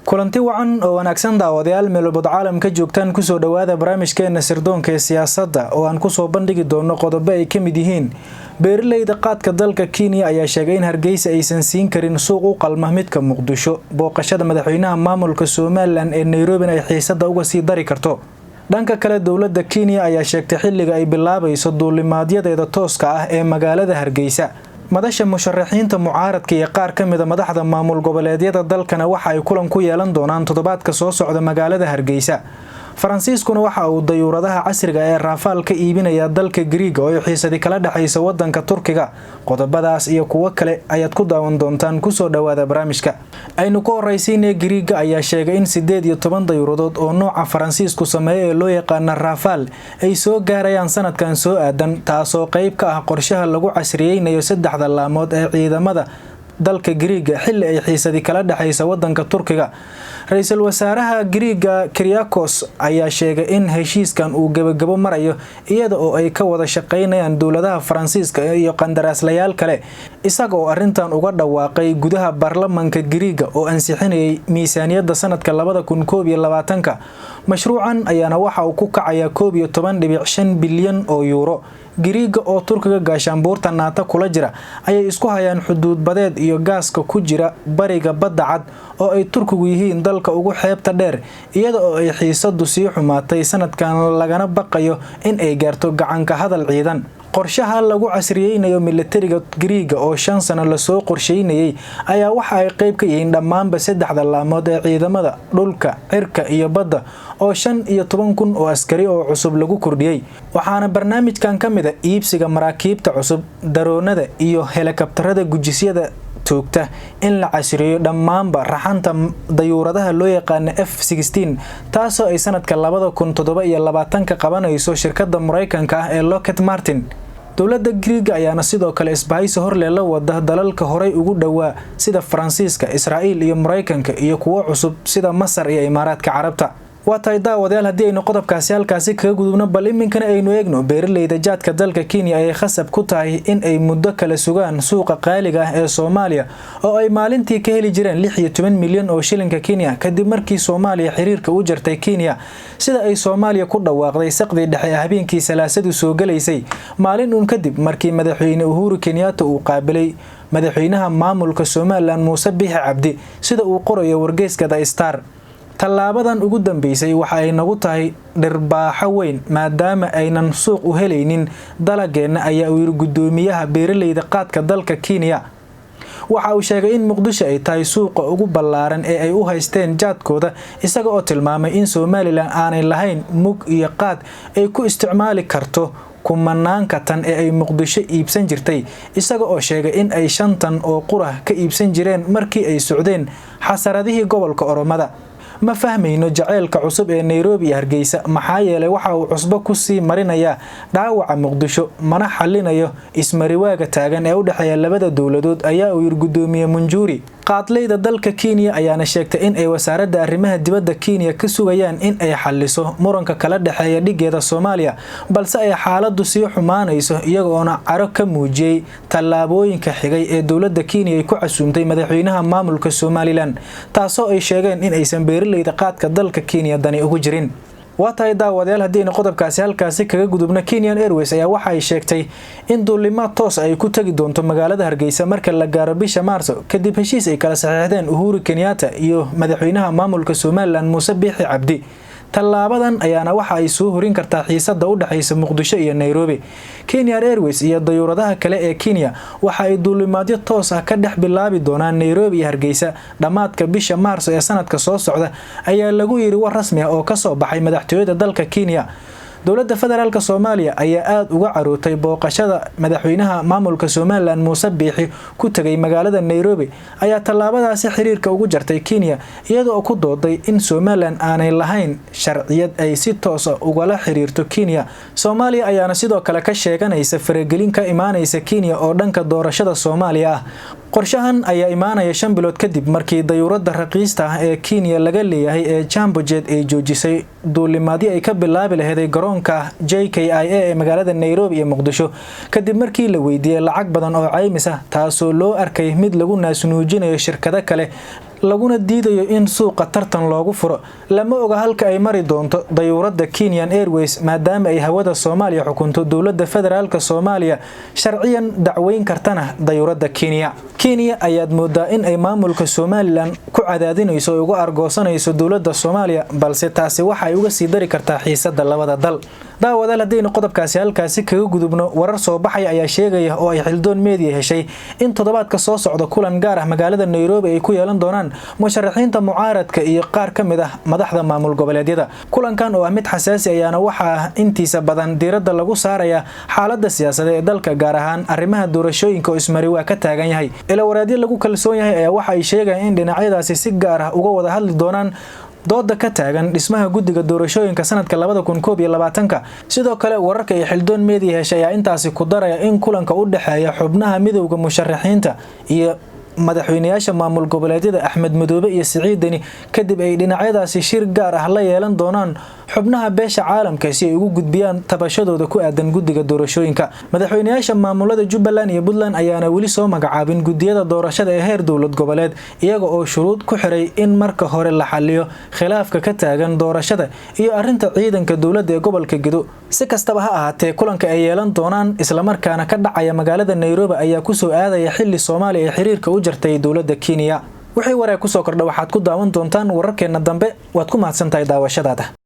Kulanti wacan oo wanaagsan, daawadayaal meelobod caalamka joogtaan, kusoo dhawaada barnaamijkeena sirdoonka ee siyaasadda oo aan kusoo bandhigi doono qodobo ay ka mid yihiin: beeraleyda qaadka dalka Kenya ayaa sheegay in Hargeysa aysan siin karin suuq u qalma midka Muqdisho, booqashada madaxweynaha maamulka Somaliland ee Nairobina ay xiisada uga sii dari karto. Dhanka kale, dowladda Kenya ayaa sheegtay xilliga ay bilaabayso duulimaadyadeeda tooska ah ee magaalada Hargeysa. Madasha musharaxiinta mucaaradka iyo qaar ka mida madaxda maamul goboleedyada dalkana waxa ay kulan ku yeelan doonaan toddobaadka soo socda magaalada Hargeysa. Faransiiskuna waxa uu dayuuradaha casriga ee Rafale ka iibinaya dalka Gariiga oo ay xiisadi kala dhexaysa wadanka Turkiga. Qodobadaas iyo kuwo kale ayaad ku daawan doontaan. Kusoo dhawaada barnaamijka. Aynu ku horeysiinay, Gariiga ayaa sheegay in 18 dayuuradood oo nooca Faransiisku sameeya ee loo yaqaana Rafale ay soo gaarayaan sanadkan soo aadan, taasoo qeyb ka ah qorshaha lagu casriyeynayo saddexda laamood ee ciidamada dalka Gariiga, xilli ay xiisadi kala dhexaysa wadanka Turkiga. Ra-iisul wasaaraha Gariiga Kyriakos ayaa sheegay in heshiiskan uu gebagabo marayo, iyada oo ay ka wada shaqeynayaan dowladaha Faransiiska iyo qandaraaslayaal kale, isaga oo arrintan uga dhawaaqay gudaha baarlamanka Gariiga oo ansixinayay miisaaniyadda sanadka 2021-ka. Mashruucan ayaana waxa uu ku kacayaa 11.5 bilyan oo yuuro. Gariiga oo Turkiga gaashaanbuurta NATO kula jira ayay isku hayaan xuduud badeed iyo gaaska ku jira bariga Badda Cad, oo ay Turkigu yihiin dalka ugu xeebta dheer, iyada oo ay xiisadu sii xumaatay sanadkan, lagana baqayo in ay gaarto gacanka hadal ciidan. Qorshaha lagu casriyeynayo militariga Gariiga oo 5 sano lasoo qorsheynayay ayaa waxa ay qeyb ka yihiin dhammaanba saddexda laamood ee ciidamada dhulka, cirka iyo badda, oo 15,000 oo askari oo cusub lagu kordhiyey. Waxaana barnaamijkan ka mid a iibsiga maraakiibta cusub, daroonada iyo helikabtarada gujisyada toogta, in la casriyeeyo dhammaanba raxanta dayuuradaha loo yaqaano F-16, taasoo ay sanadka 2027-ka qabanayso shirkadda Mareykanka ah ee Lockheed Martin. Dowladda Griiga ayaana sidoo kale isbahaysi horle la wada dalalka horey ugu dhowaa sida Faransiiska, Israa'iil iyo Mareykanka, iyo kuwo cusub sida Masar iyo Imaaraadka Carabta. Waa tahay, daawadayaal, haddii aynu qodobkaasi halkaasi kaga gudubno, bal iminkana aynu eegno beeraleyda jaadka dalka Kenya ayay khasab ku tahay in ay muddo kale sugaan suuqa qaaliga ah ee Soomaaliya, oo ay maalintii ka heli jireen 16 milyan oo shilinka Kenya, kadib markii Soomaaliya xiriirka u jartay Kenya, sida ay Soomaaliya ku dhawaaqday saqdii dhexe ee habeenkii Salaasadu soo galaysay, maalin uun kadib markii Madaxweyne Uhuru Kenyatta uu qaabilay madaxweynaha maamulka Somaliland Muuse Biixi Cabdi, sida uu qorayo wargeyska The Star. "Tallaabadan ugu dambeysay waxa ay nagu tahay dhirbaaxo weyn, maadaama aynan suuq u helaynin dalageenna," ayaa uu yiri guddoomiyaha beeraleyda qaadka dalka Kenya. Waxa uu sheegay in Muqdisho ay tahay suuqa ugu ballaaran ee ay u haysteen jaadkooda, isaga oo tilmaamay in Somaliland aanay lahayn mug iyo qaad ay ku isticmaali karto kumanaanka tan ee ay Muqdisho iibsan jirtay, isaga oo sheegay in ay 5 tan oo qura ka iibsan jireen markii ay socdeen xasaradihii gobolka Oromada. "Ma fahmayno jaceylka cusub ee Nairobi iyo Hargeysa, maxaa yeelay waxa uu cusbo kusii marinayaa dhaawaca Muqdisho, mana xalinayo ismariwaaga taagan ee u dhexeeya labada dowladood," ayaa uu yiri guddoomiye Munjuuri. Qaadleyda dalka Kenya ayaana sheegtay in ay wasaaradda arrimaha dibadda Kenya ka sugayaan in ay xaliso muranka kala dhexeeya dhigeeda Soomaaliya, balse ay xaaladdu sii xumaanayso, iyagoona caro ka muujiyey tallaabooyinka xigay ee dowladda Kenya ay ku casuumtay madaxweynaha maamulka Somaliland, taasoo ay sheegeen in aysan beeraleyda qaadka dalka Kenya dani ugu jirin. Waa tahay, daawadayaal, haddiaynu qodobkaasi halkaasi kaga gudubno, Kenyan Airways ayaa waxa ay sheegtay in duulimaad toos ay ku tegi doonto magaalada Hargeysa marka la gaaro bisha Maarso, kadib heshiis ay kala saxiixdeen Uhuru Kenyatta iyo madaxweynaha maamulka Somaliland Muuse Biixi Cabdi. Tallaabadan ayaana waxa ay soo horin kartaa xiisada u dhexaysa Muqdisho iyo Nairobi. Kenyan Airways iyo dayuuradaha kale ee Kenya waxa ay duulimaadyo toos ah ka dhex bilaabi doonaan Nairobi iyo Hargeysa dhammaadka bisha Maarso ee sanadka soo socda, ayaa lagu yiri war rasmi ah oo kasoo baxay madaxtooyada dalka Kenya. Dowladda federaalk Soomaaliya ayaa aada uga carootay booqashada madaxweynaha maamulka Somaliland Muuse Biixi ku tegay magaalada Nairobi, ayaa tallaabadaasi xiriirka ugu jartay Kenya, iyadoo ku dooday in Somaliland aanay lahayn sharciyad ay si toosa ugala xiriirto Kenya. Soomaaliya ayaana sidoo kale ka sheeganaysa faragelin ka imaanaysa Kenya oo dhanka doorashada Soomaaliya ah. Qorshahan ayaa imaanaya 5 bilood kadib markii dayuuradda raqiista ah ee Kenya laga leeyahay ee Jambojet ay joojisay duulimaadyo ay ka bilaabi laheeday garoonka JKIA ee magaalada Nairobi iyo Muqdisho, kadib markii la weydiiyey lacag badan oo caymis ah, taasoo loo arkay mid lagu naasnuujinayo shirkado kale. Laguna diidayo in suuqa tartan loogu furo. Lama oga halka ay mari doonto dayuuradda Kenyan Airways, maadaama ay hawada Soomaaliya xukunto dowladda federaalka Soomaaliya, sharciyan dacweyn kartana dayuuradda Kenya. Kenya ayaad moodaa in ay maamulka Somaliland ku cadaadinayso oo uga argoosanayso dowladda Soomaaliya, balse taasi waxa ay uga sii dari kartaa xiisadda labada dal. Daawadaal, haddaynu qodobkaasi halkaasi kaga gudubno, warar soo baxaya ayaa sheegaya oo ay Xildoon Media heshay in toddobaadka soo socda kulan gaar ah magaalada Nairobi ay ku yeelan doonaan musharaxiinta mucaaradka iyo qaar ka mid ah madaxda maamul goboleedyada. Kulankan oo ah mid xasaasi ayaana waxaa intiisa badan diiradda lagu saarayaa xaaladda siyaasadeed ee dalka, gaar ahaan arrimaha doorashooyinka oo ismari waa ka taagan yahay. Ilawareedyo lagu kalsoon yahay ayaa waxa ay sheegayaan in dhinacyadaasi si gaar ah uga wada hadli doonaan dooda ka taagan dhismaha guddiga doorashooyinka sanadka 2021-ka. Sidoo kale, wararka iyo Xildoon Media heshay ayaa intaasi ku daraya in kulanka u dhexeeya xubnaha midowda musharaxiinta iyo madaxweynayaasha maamul goboleedyada Axmed Madoobe iyo Siciid Deni kadib ay dhinacyadaasi shir gaar ah la yeelan doonaan xubnaha beesha caalamka, si ay ugu gudbiyaan tabashadooda ku aadan guddiga doorashooyinka. Madaxweynayaasha maamulada Jubbaland iyo Puntland ayaana weli soo magacaabin guddiyada doorashada ee heer dowlad goboleed, iyaga oo shuruud ku xiray in marka hore la xaliyo khilaafka ka taagan doorashada iyo arrinta ciidanka dowladda ee gobolka Gedo. Si kastaba ha ahaatee, kulanka ay yeelan doonaan islamarkaana ka dhacaya magaalada Nairobi ayaa kusoo aadaya xilli Soomaaliya ee xiriirka u jartay dowladda Kenya. Wixii wareeg kusoo kordha waxaad ku daawan doontaan wararkeena dambe. Waad ku mahadsantahay daawashadaada.